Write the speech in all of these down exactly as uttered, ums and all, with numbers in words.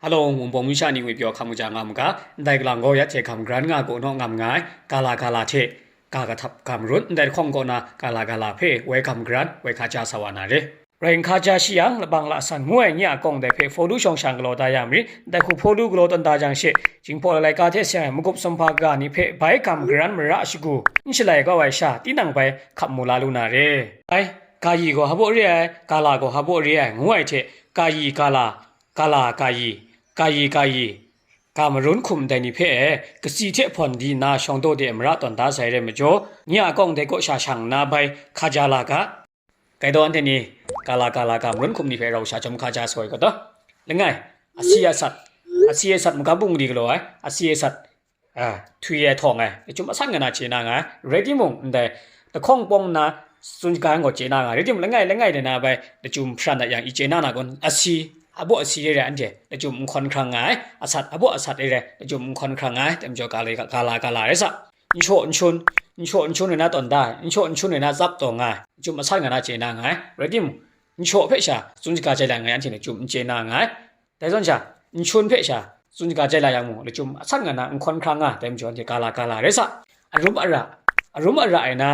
Hello, Wunpawng masha ni ngwi pyaw hkam kaja nga mu ga, ndai galang gaw ya hte hkam garan nga gaw naw ngam nga ai, ga la ga la hte, ga kahtap ga marun, ndai lahkawng kaw na ga la ga la hpe woi hkam garan, woi hkaja sa wa na re. Rai n hkaja shi yang, labang lasan ngu ai nye a kawng dai hpe hpaw lu shawng shang galaw da ya marit, ndai hku hpaw lu galaw tawn da jang she, Jinghpaw Lalai ka hte seng ai magup sumhpa ga ni hpe bai hkam garan mara shagu n shalai kau ai sha, tinang bai hkap mu la lu na re. Ai, ga yi gaw hpaw re ai, ga la gaw hpaw re ai, ngu ai hte, ga yi ga la, ga la ga yi, ga yi ga yi, ga marun hkum ndai ni hpe e, katsi hte hpawn di nna shawng daw de mara tawn da sai rai majaw, nye a kawng dai kaw sha shang nna bai hkaja la ga. Gai daw anhte ni, ga la ga la ga marun hkum ni hpe rau sha chyawm hkaja sa ai kaw taw. Langai, asi asat, asi asat magam bungli galaw ai, asi asat, a, htwi ai htawng ai, lachyum asan nga na chye na nga ai, rai timung, ndai, lahkawng pawng nna, tsun shaga yang gaw chye na nga ai, rai timung, langai, langai de na bai, lachyum hparan dat yang i chye na na gaw, asi, abaw asi re rai anhte, lachyum n hkawn hkrang nga ai, asat, abaw asat re rai, lachyum n hkawn hkrang nga ai, dai majaw ga la, ga la, ga la rai sa. N shaw n shun, n shaw n shun rai na tawn da ai, n shaw n shun rai na tsap taw nga ai, lachyum asan nga na chye na nga ai, rai timung, n shaw hpe sha, tsun shaga jai la nga ai, anhte lachyum n chye na nga ai. Dai zawn sha, n shun hpe sha, tsun shaga jai la yang mung, lachyum asan nga na n hkawn hkrang nga ai, dai majaw anhte ga la, ga la rai sa. Arum ara, arum ara ai na,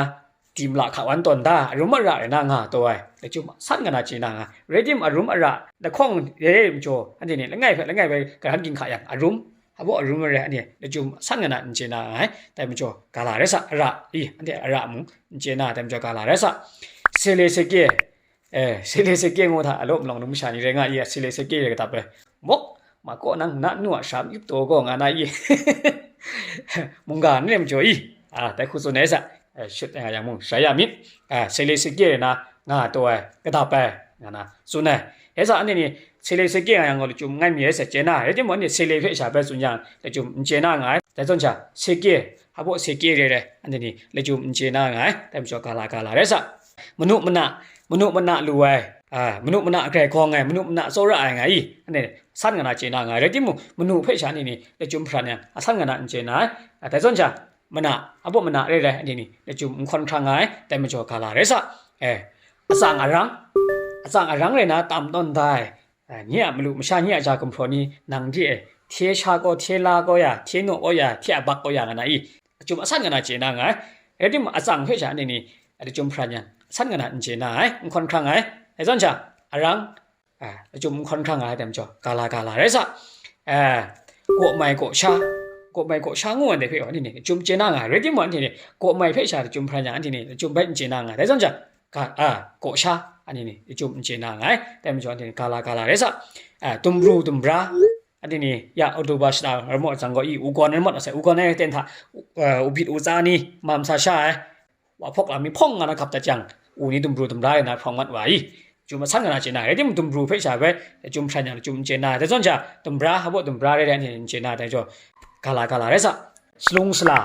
tim la hka wan tawn da, arum ara ai na nga taw ai, lachyum asan nga na chye na nga ai. Rai timung, arum ara, lahkawng re ai majaw, anhte ni langai hpe langai bai karan ging hka yang, arum, abaw arum re ai, anhte lachyum asan nga na n chye na nga ai, dai majaw ga la rai sa, ara, i, anhte ara mung n chye na, dai majaw ga la rai sa. Sele seke, Eh, sele seke ngu hta, alaw malawng numsha ni rai nga i, sele seke rai katap ai. Mawk, ma kaw nang, na nu a sha myup taw gaw nga na i. Mungga n rai majaw i. A, dai hku tsun ai sa. Eh, shut nga yang mung, shai ya myit. A, sele seke rai na, nga taw ai, katap ai, nga na, tsun ai. Rai sa, anhte ni, sele seke nga yang gaw lachyum n ngai mi ai sa, chye na, rai timung, anhte sele hpe sha bai tsun yang, lachyum n chye na nga ai. Dai zawn sha, seke, hpaw seke re rai, anhte ni, lachyum n chye na nga ai, dai majaw ga la, ga la rai sa. Manu mana, manu mana lu ai, a, manu mana grai gawng ai, manu mana tsawra ai nga i, anhte san nga na chye na nga ai, rai timung, manu hpe sha ni ni lachyum hparan yang, asan nga na n chye na ai, a, dai zawn sha, mana, abaw mana re rai, anhte ni lachyum n hkawn hkrang nga ai, dai majaw ga la rai sa. Eh, atsang arang, atsang arang rai na tam tawn da ai, a, nye a malu masha nye a ja gumhpraw ni, nang de e, hte sha kaw, hte la kaw ya, hte naw kaw ya, hte abak kaw ya nga na i, lachyum asan nga na chye na nga ai. Rai timung, atsang hpe sha anhte ni lachyum hparan yang, asan nga na n chye na ai, n hkawn hkrang ai. Dai zawn sha, arang, a, lachyum n hkawn hkrang ai, dai majaw, ga la, ga la rai sa. A, kaw mai kaw sha, kaw mai kaw sha ngu ai ndai hpe gaw, anhte ni lachyum chye na nga ai. Rai timung, anhte ni kaw mai hpe sha lachyum hparan yang, anhte ni lachyum bai n chye na nga ai. Dai zawn sha, ga, a, kaw sha, anhte ni lachyum n chye na nga ai. Dai majaw, anhte ni ga la, ga la rai sa. A, dumru dumra, anhte ni, ya, October shata ram maw, atsang gaw i, u gawn ram maw, asai, u gawn ai ten hta, u, eh, u bit u tsa ni, mam sa sha ai, wa hpawk lam mi hpawng nga na gap dat jang, u ni dumru dumra ai na hprawng mat wa i, lachyum asan nga na chye na, rai timung, dumru hpe sha bai, lachyum hparan yang lachyum n chye na, dai zawn sha, dumra, hpaw dumra rai rai, anhte n chye na, dai jaw, ga la, ga la rai sa. Salung sala,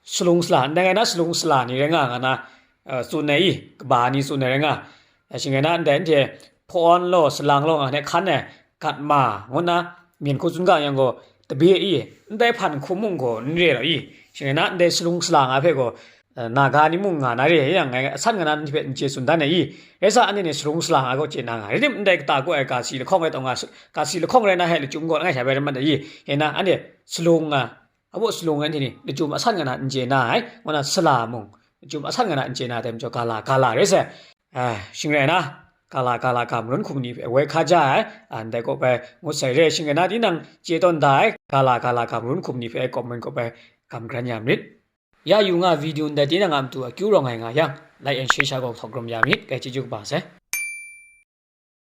salung sala, ndai ngai na salung sala ni rai nga, nga na, eh, tsun ai i, kaba ni tsun ai rai nga, eh, shing rai na, ndai anhte, hpawn law, salang law, nga hte hkan ai, gat ma, ngu nna, myen hku tsun ga yang gaw, tabe i, ndai hpan hku mung gaw n re law i, shing rai na, ndai salung sala nga hpe gaw, eh, naga ni mung nga na re yang, ngai asan nga na ni hpe n chye tsun dan ai i, rai sa, anhte ni salung sala nga gaw chye na nga, rai timung, ndai kata kaw ai ga si lahkawng rai taw nga, ga si lahkawng rai na hpe lachyum gaw langai sha bai rai mat ai i, rai na, anhte salung nga, abaw salung ai anhte ni lachyum asan nga na n chye na ai, ngu nna sala mung, lachyum asan nga na n chye na, dai majaw ga la, ga la rai sai. A, shing rai na, ga la, ga la ga marun hkum ni hpe woi hkaja ai, a, ndai kaw bai ngut sai re, shing rai na, tinang chye tawn da ai, ga la, ga la ga marun hkum ni hpe comment kaw bai gam garan ya marit. Ya yu nga video ndai tinang a matu akyu rawng ai nga yang, like and share sha gaw htawk rum ya myit, kai chyeju kaba sai.